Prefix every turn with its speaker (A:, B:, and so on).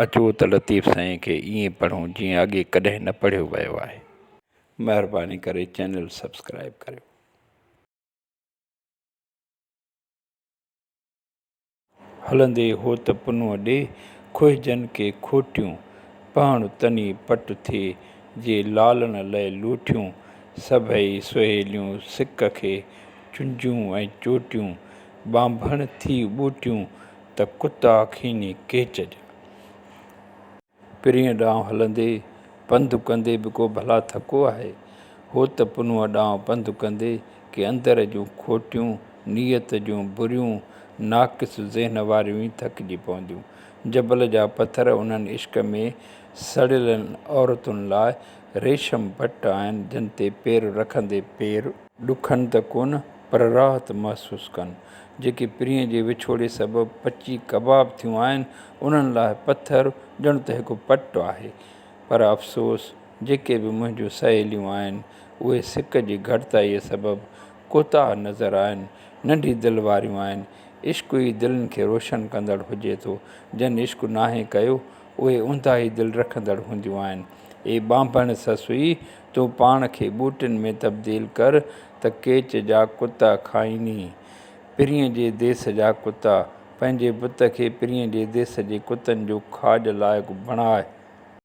A: اچو ته لطيف سائين کي ائين پڙهون جيئن اڳي ڪڏهن نه پڙهيو ويو آهي. مهرباني ڪري چينل سبسڪرائيب ڪريو. هلندي هوت پنهونء ڏي، کوهجن ڪي کوٽيون، پهڻ تني پٽ ٿئي، جي لالڻ لئه لوٺيون، سڀئي سهيليون سڪ کي چنجون ۽ چوٽيون، ٻانڀڻ ٿي ٻوٽيون، ته ڪتا کيني ڪيچ جا. پرينء ڏانهن هلندي، پنڌ ڪندي به ڪو ڀلا ٿڪو آهي؟ هوت پنهونء ڏانهن پنڌ ڪندي ڪي اندر جون کوٽيون، نيت جون بريون، ناقص ذهن واريون ئي ٿڪجي پونديون. جبل جا پٿر انهن عشق ۾ سڙيلن عورتن لاء ريشم پٽ آهن جن تي پير رکندي پير. ڏکن ته ڪونه پر راحت محسوس ڪن. جيڪي پرينء جي وڇوڙي سبب پچي ڪباب ٿيون آهن، انهن لاء پٿر ڄڻ ته هڪ پٽ آهي. پر افسوس! جيڪي به منهنجون سهيليون آهن، اهي سڪ جي گهٽتائيء سبب ڪوتاهه نظر آهن، ننڍي دل واريون آهن. عشق ئي دلين کي روشن ڪندڙ هجي ٿو. جن عشق ناهي ڪيو، اهي اونداهي دل رکندڙ هونديون آهن. اي ٻانڀڻ سسئي! تون پاڻ کي ٻوٽين ۾ تبديل ڪر ته ڪيچ جا ڪتا کائيني. پرينء جي ديس جا ڪتا، پنهنجي بت کي پرينء جي ديس جي ڪتن جو کاڄ لائق بڻاء.